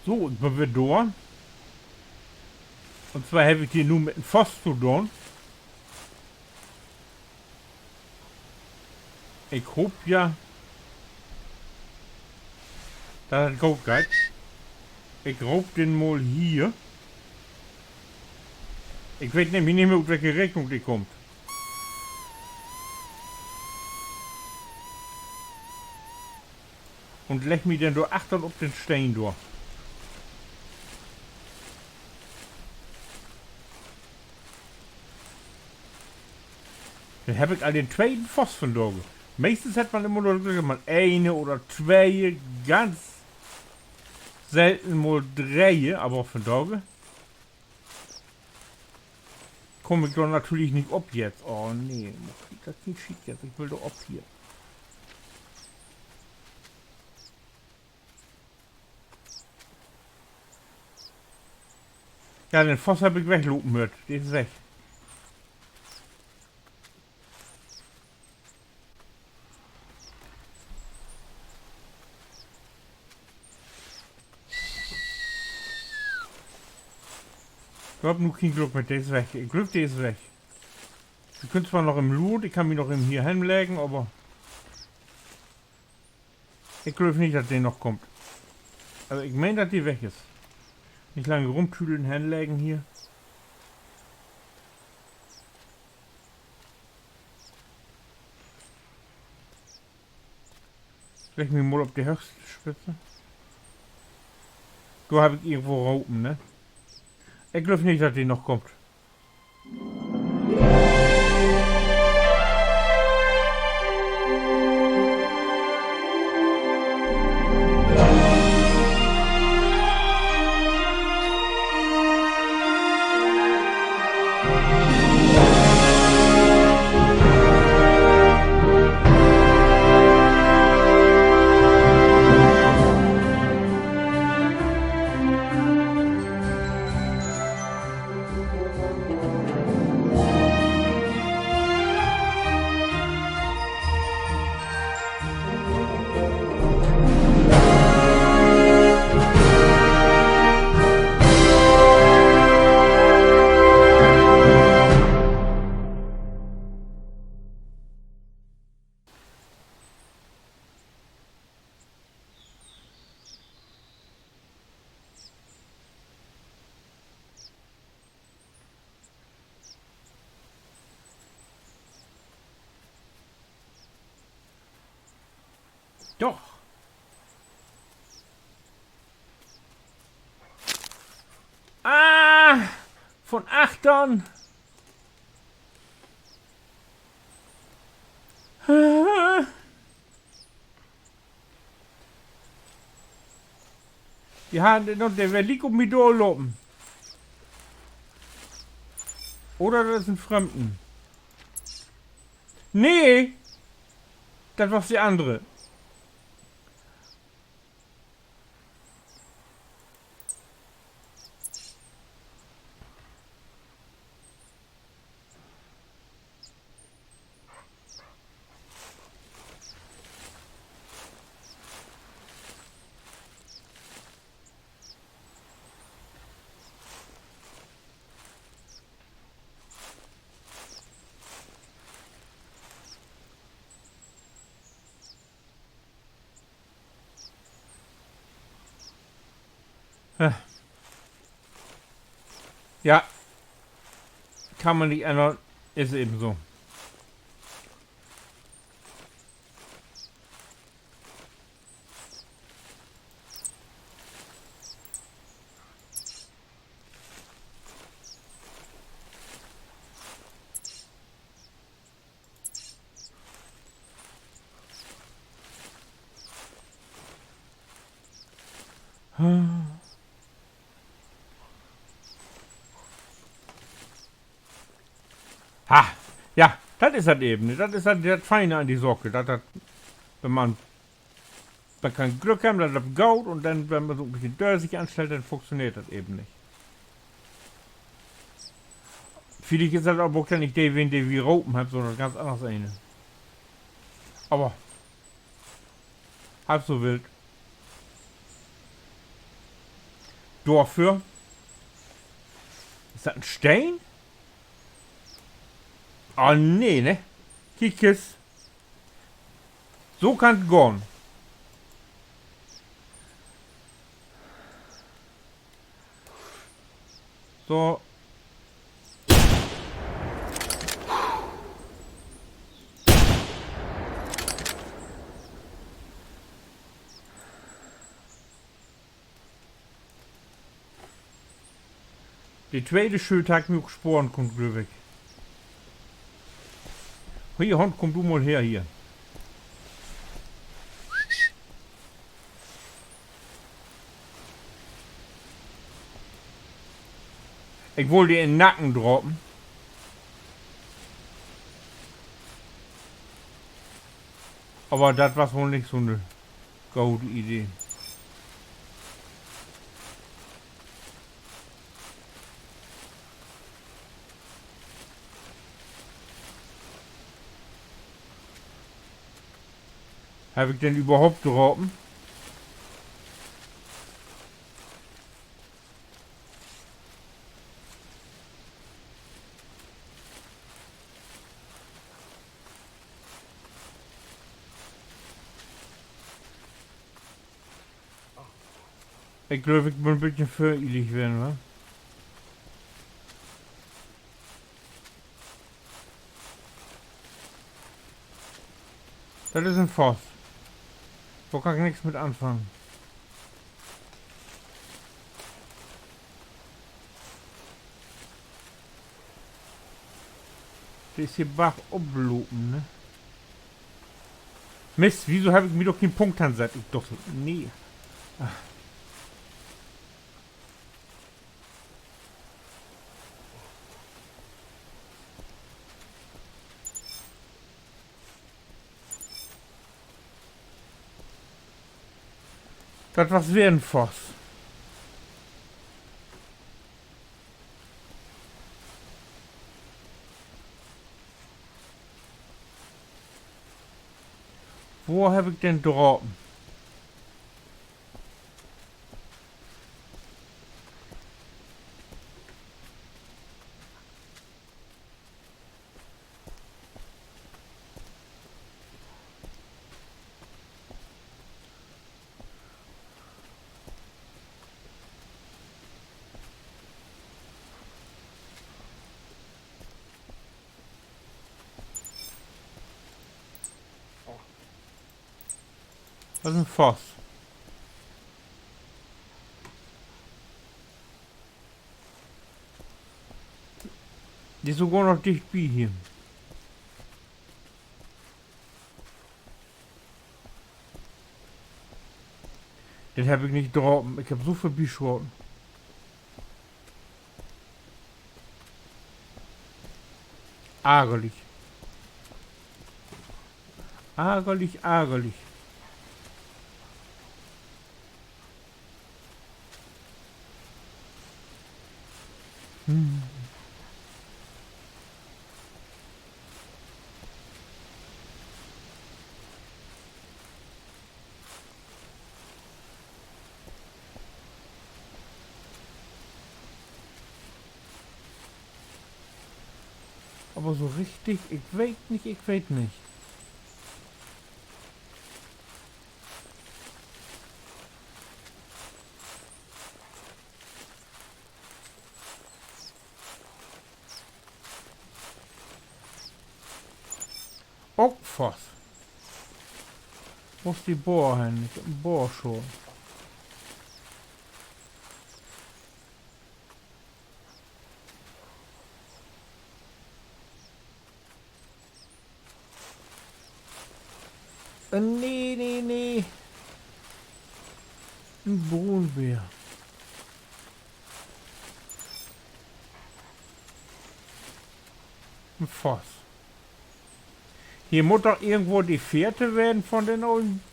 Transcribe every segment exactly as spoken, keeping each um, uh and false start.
So, ik bün weer dor. Un zwar heff ik hier nu mit en Voss to doon. Ik hoop ja, dat dat goot geiht. Ik roop den mal hier. Ik weet nämlich nich mehr, ut welke Richtung de kummt. Un legg mi denn dor achtern op den Steen dor. Denn heff ik al den tweten Voss vundaag. Meestens hett man immer nur Glück, wenn man een oder twee, ganz selten mal dree, aver vundaag kaam ik dor natürlich nich op jetzt. Oh nee, dat geiht schiet jetzt. Ik will dor op hier. Ja, den Voss heff ik weglopen höört. De is weg. Ik heff nu keen Glück mehr, de is weg. Ik glööv, de is weg. Wi köönt zwar noch even luren, ik kann mi noch even hier henleggen, aver ik glööv nich, dat de noch kummt. Also, ik meen, dat de weg is. Nich lang rumtüdeln, henleggen hier. Legg mi mal op de hööchste Spitze. Dor heff ik irgendwo ropen, ne? Ik glööv nich, dat de noch kummt. Doch. Ah, vun achtern. De harrn, de weer liek op mi dörlopen. Oder dat is en Frömden. Nee, dat was de annere. Ja. Kann man nich ännern, is even so. Ha, ja, dat is dat even. Dat is dat, dat Fiene an de Saak, dat, dat, wenn man, man kann Glück hebben, dat dat geiht, un denn, wenn man sik en beten dösig anstellt, denn funktioneert dat even nich. Villicht is dat aver ok denn nich de, wen de wi ropen hebbt, sünnern ganz anners een. Aver half so wild. Dorför. Is dat en Steen? Oh nee, ne? Kiek es. So kann 't gahn. So. De tweede Schuss harr ik mi ok sporen kunnt, glööv ik. Hier, Hund, kumm du mal her hier. Ik wull di in 'n Nacken drapen. Aver dat was woll nich so 'ne gode Idee. Heff ik denn överhaupt drapen? Ik glööv, ik bün en beten vörielig ween, wa? Dat is en Voss. Dor kann ik nix mit anfangen. De is hier bargop lopen, ne? Mist, wieso heff ik mi dor keen Punkt hensett? Ik doch, nee. Dat was weer en Voss. Wo heff ik den drapen? Dat is en Voss. De is sogor noch dicht bi hier. Den heff ik nich drapen. Ik heff so vörbischaten. Argerlich. Argerlich, argerlich. Aver so richtig, ik weet nich, ik weet nich. Ok Voss. Wo is de Boor hen? Ik heff en Boor schaten. Äh, nee, nee, nee. En Bruunbeer. En Voss. Hier mutt doch irgendwo de Fährte ween von den ollen.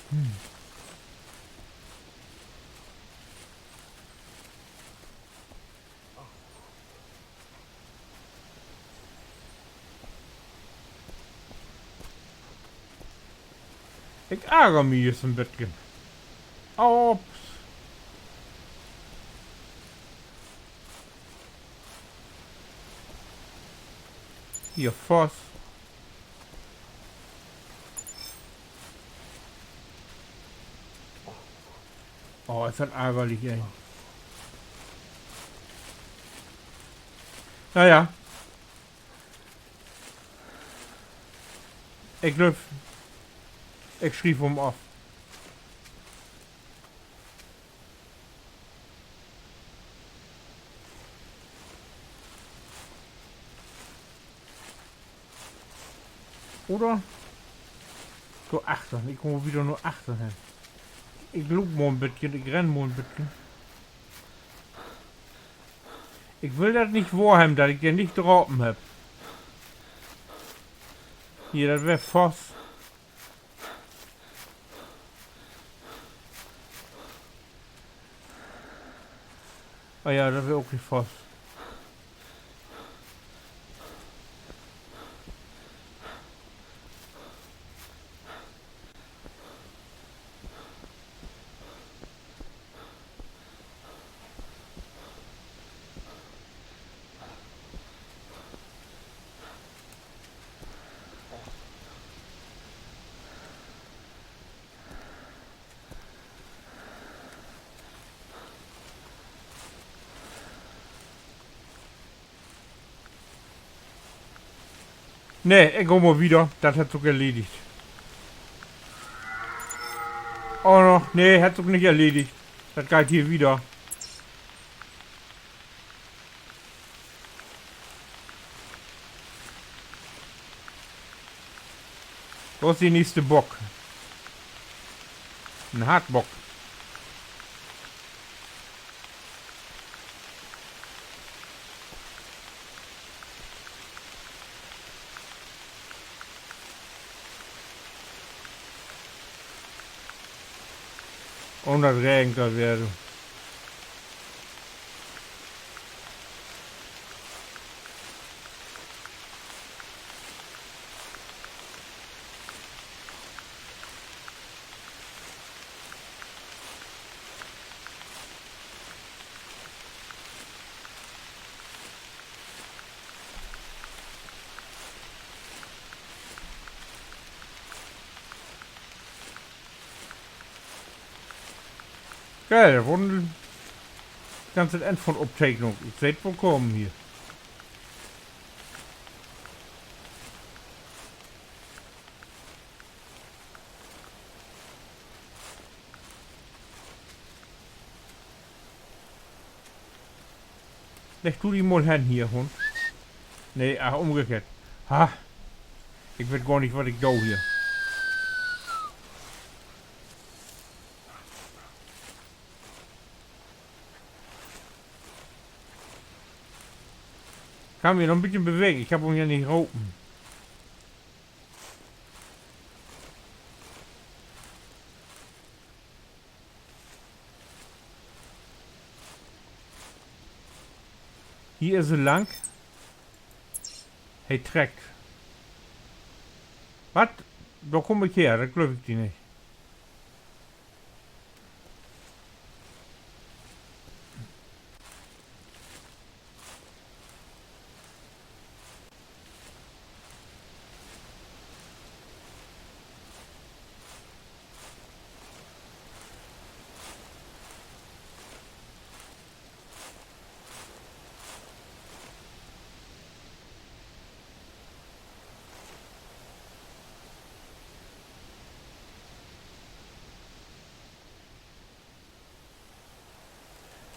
Hm. Ik arger mi jüst en beten. Ups. Hier, Voss. Oh, is dat argerlich, ey. Na ja. Ik glööv, ik schriev hum af. Oder? So, achtern. Ik mutt wieder na achtern hen. Ik loop mal en beten, ik renn mal en beten. Ik will dat nich wohr hebben, dat ik de nich drapen hebb. Hier, dat weer Voss. Ah ja, dat weer ok de Voss. Nee, ik gah mal wieder. Dat hett sik ok erledigt. Oh, noch. Nee, hett sik ok nich erledigt. Dat geiht hier wieder. Wo is de nächste Bock? En Hartbock. Un dat regent dor weer. Geil, dat weer en ganzet Enn von Opteknung. Ik seh 't woll kamen hier. Legg du di mal hen hier, Hund. Nee, ach, ümgekehrt. Ha! Ik weet gor nich, wat ik do hier. Kann mi noch en beten bewegen. Ik hebb hum ja nich ropen. Hier is he lang. He treckt. Wat? Dor kaam ik her, dat glööv ik di nich.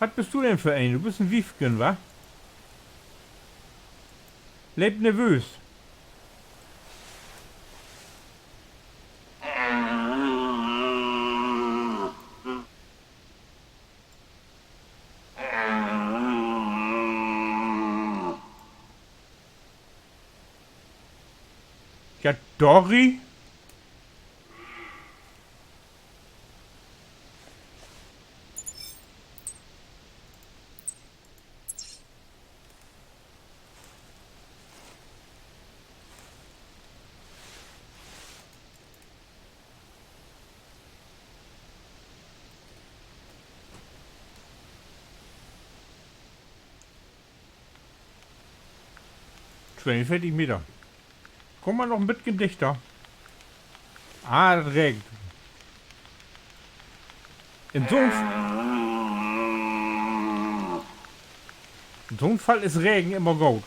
Wat büst du denn för een? Du büst en Wiefken, wa? Leep nervöös. Ja, Dori? Tweeunveertig Meter. Kumm mal noch en beten dichter. Ah, dat regent. In so'n, in so'n Fall is Regen immer goot.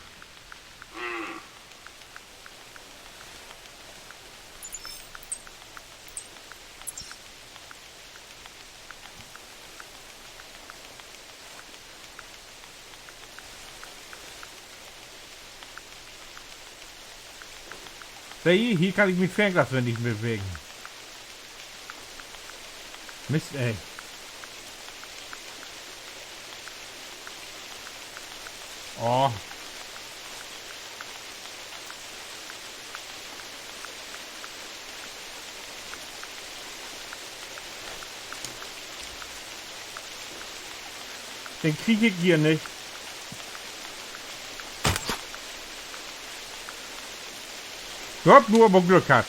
Seh, hier kann ik mien Fernglas weer nich mehr bewegen. Mist, ey. Oh. Den krieg ik hier nich. Wi hebbt nu aver Glück hatt.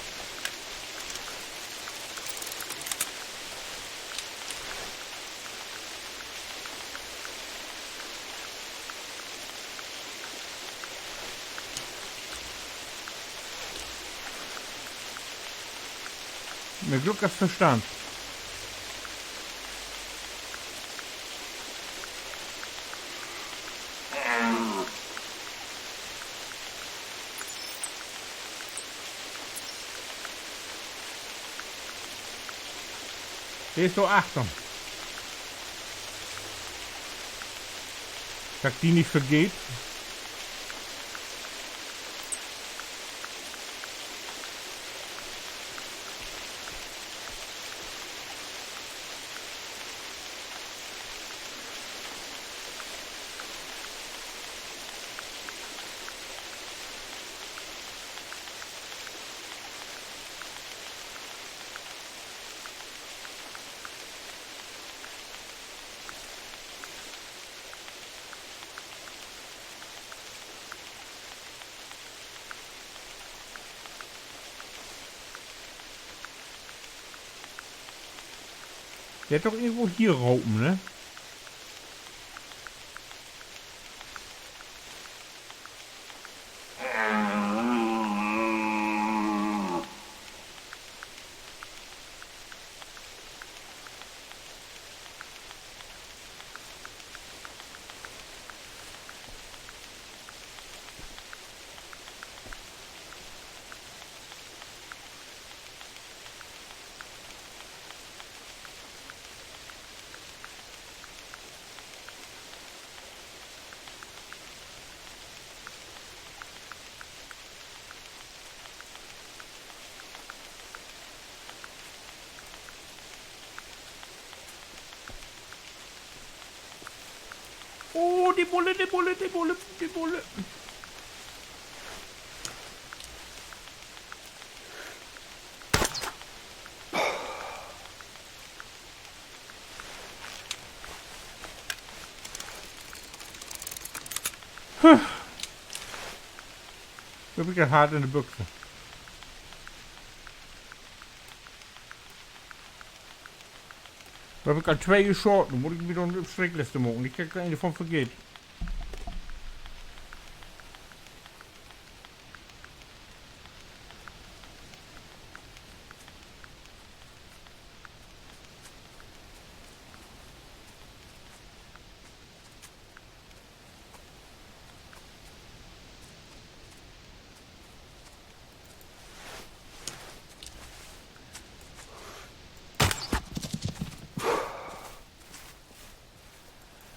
Mehr Glück as Verstand. De is dor achter. Dat ik di nich vergeet. De hett doch irgendwo hier ropen, ne? Oh, de Bulle, de Bulle, de Bulle, de Bulle. Nu heff ik dat hart in de Büx. Dor heff ik al twee schoten. Nu mutt ik mi doch 'n Schrickliste maken. Nich dat ik dor een dorvon vergeet.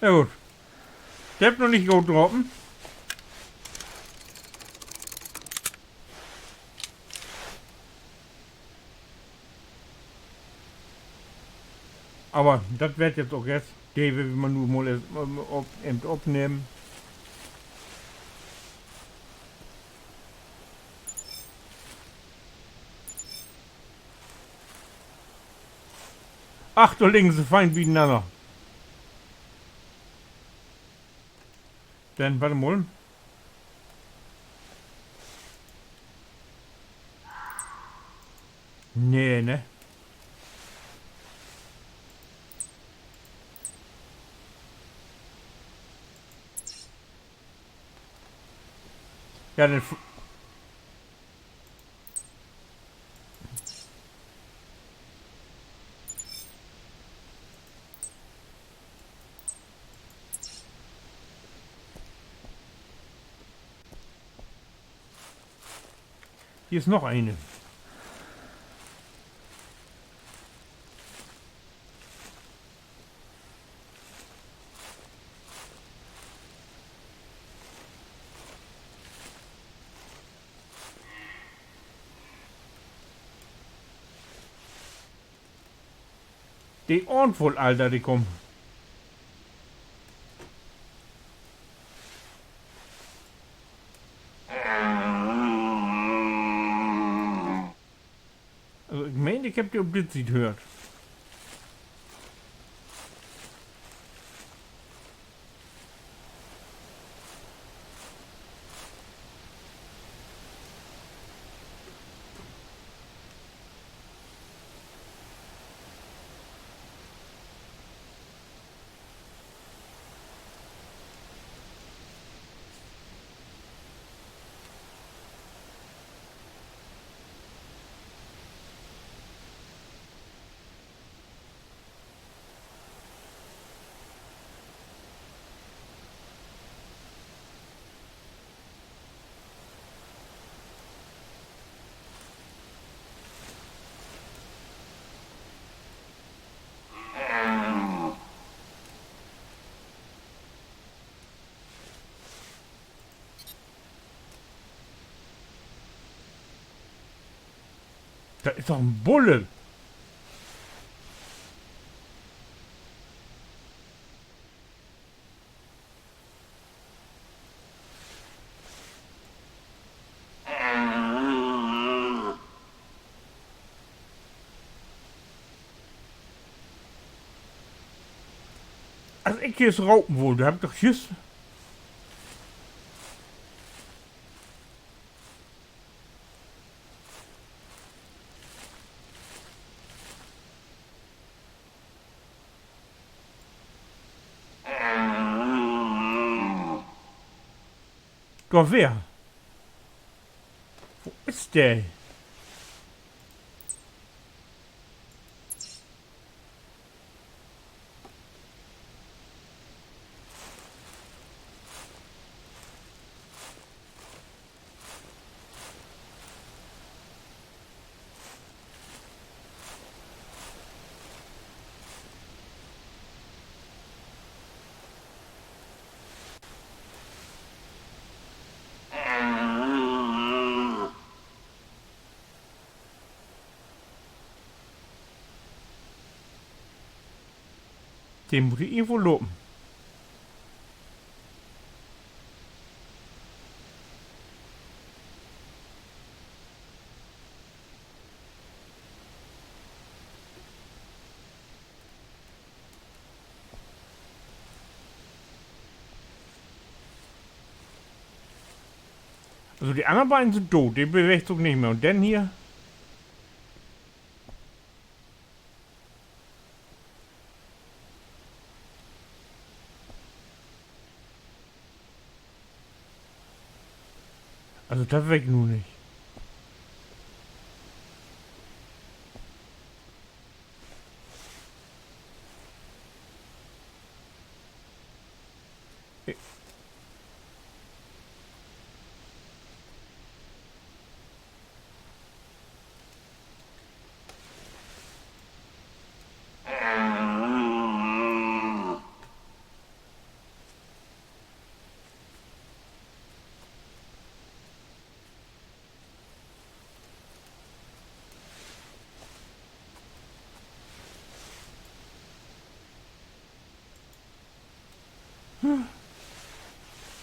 Na goot. De hett noch nich goot drapen. Aver dat warrt jetzt ok eerst, de will wi man nu mal eerst, ähm, op-, even opnehmen. Ach, dor liggen se fein bi'nanner. Denn, wart mal. Nee, ne? Ja, denn f- Hier is noch een. De ahnt woll all, dat ik kaam. Also, ik meen, ik hebb de op dit Siet höört. Dat is doch en Bulle. As ik hier so ropen wull, dor hebb ik doch jüst Dor weer. Wo is de? De mutt irgendwo lopen. Also, de annern beiden sünd doot, de beweegt sik ok nich mehr. Un denn hier? Also, dat weet ik nu nich.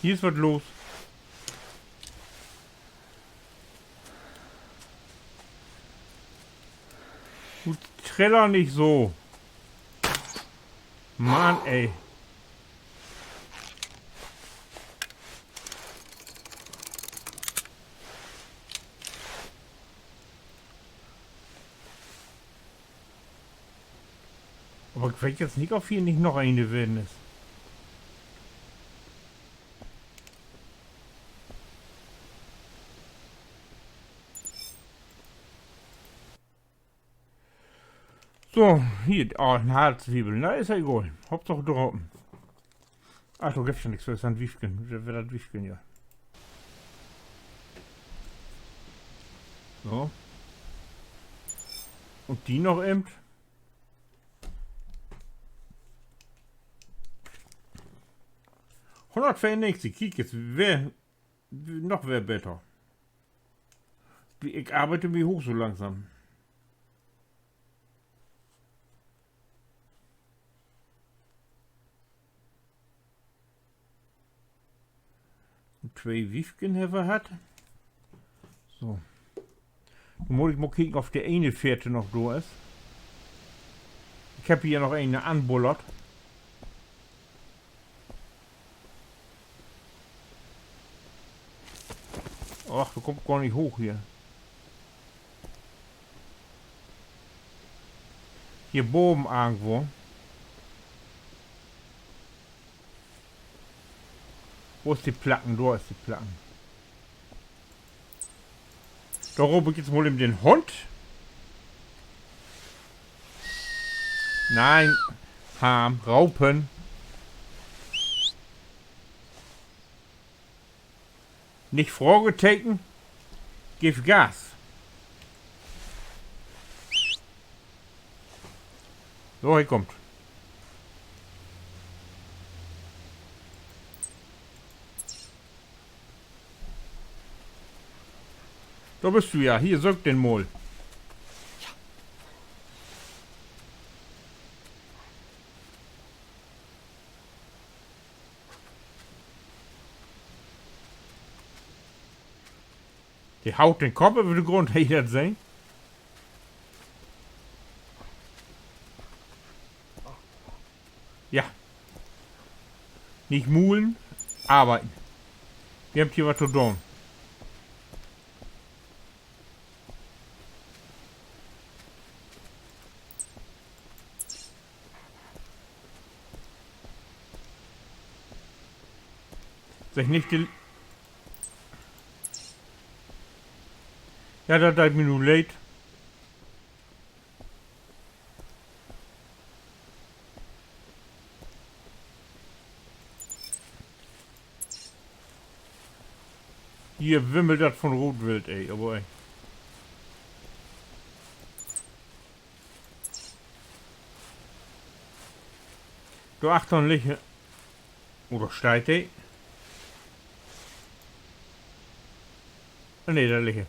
Hier is wat los. Du, triller nich so. Mann, ey. Aver ik weet jetzt nich, of hier nich noch een ween is. So, hier, oh, en Hartzwiebel. Na, is ja egal. Hauptsaak drapen. Ach, dor gifft ja nix för, is en Wiefken. Weer dat Wiefken, ja. So. Un de noch even. Hunnertveerunnegentig, kiek, nu weer, noch weer beter. Ik arbeid mi hooch so langsam. Twee Wiefken hebb wi hatt. So. Nu mutt ik mal kieken, of de ene Fährte noch dor is. Ik hebb hier noch een anbullert. Ach, de kummt gor nich hooch hier. Hier baven irgendwo. Wo is de Placken? Dor is de Placken. Dor roop ik nu mal even den Hund. Nee, Harm, ropen. Nich Frageteken. Geev Gas. So, he kummt. Dor büst du ja. Hier, söök den mal. De haut den Kopp över de Grund, hebb ji dat sehn? Ja. Nich mulen, arbeiden. Wi hebbt hier wat to doon. Segg nich de, ja, dat deit mi nu leed. Hier wimmelt dat von Rootwild, ey, aver ey. Dor achtern liggt, oder steiht de? Nee, dor liggt he.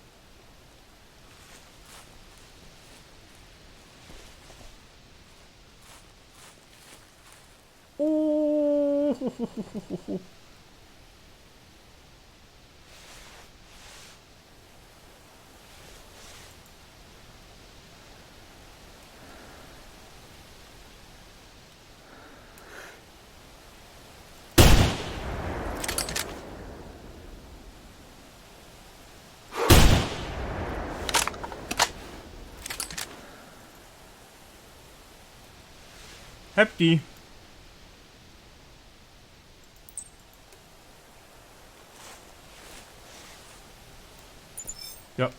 Oh. Hebb di. Ja.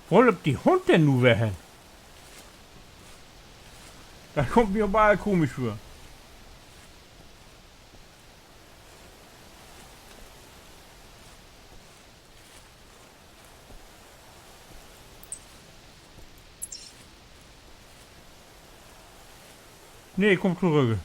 Wo löppt de Hund denn nu weer hen? Dat kummt mi aver all komisch vör. Nee, kummt torügg.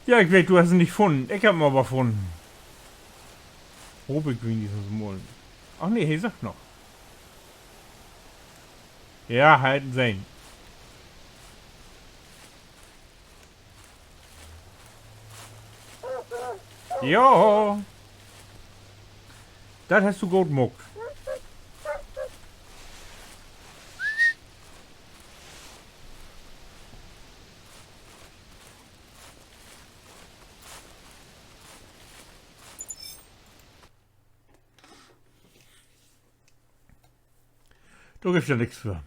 Ja, ik weet, du hest em nich funnen. Ik hebb em aver funnen. Hoop ik wenigstens mal. Ach nee, he seggt noch. Ja, he hett en sehn. Jo. Dat hest du goot maakt. Dor gifft ja nix för.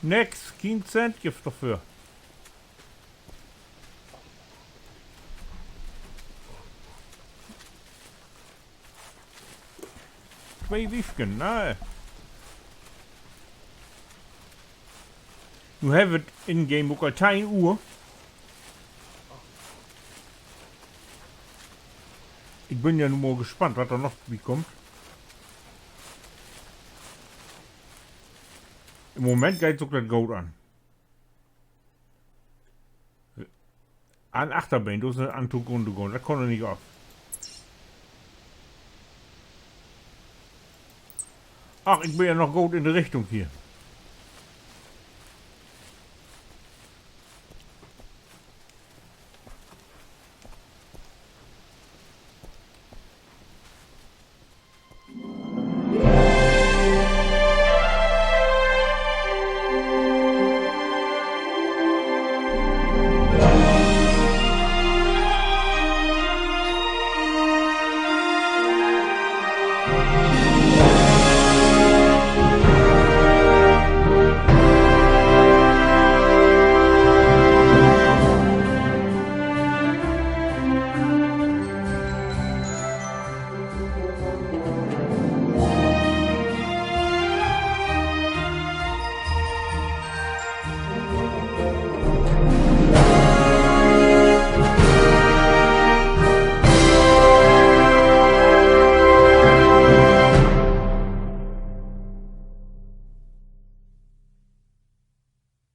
Nix, kien Cent gifft dor för. Twee Wiefken, nee. Nu hebbt wi 't in-game ok al teihn Uhr. Ik bün ja nu mal gespannt, wat dor noch bi kummt. In Moment geiht sük dat goot an. An Achterbeen, dor is en an to Grunne gahn. Dat kann doch nich af. Ach, ik bün ja noch goot in de Richtung hier.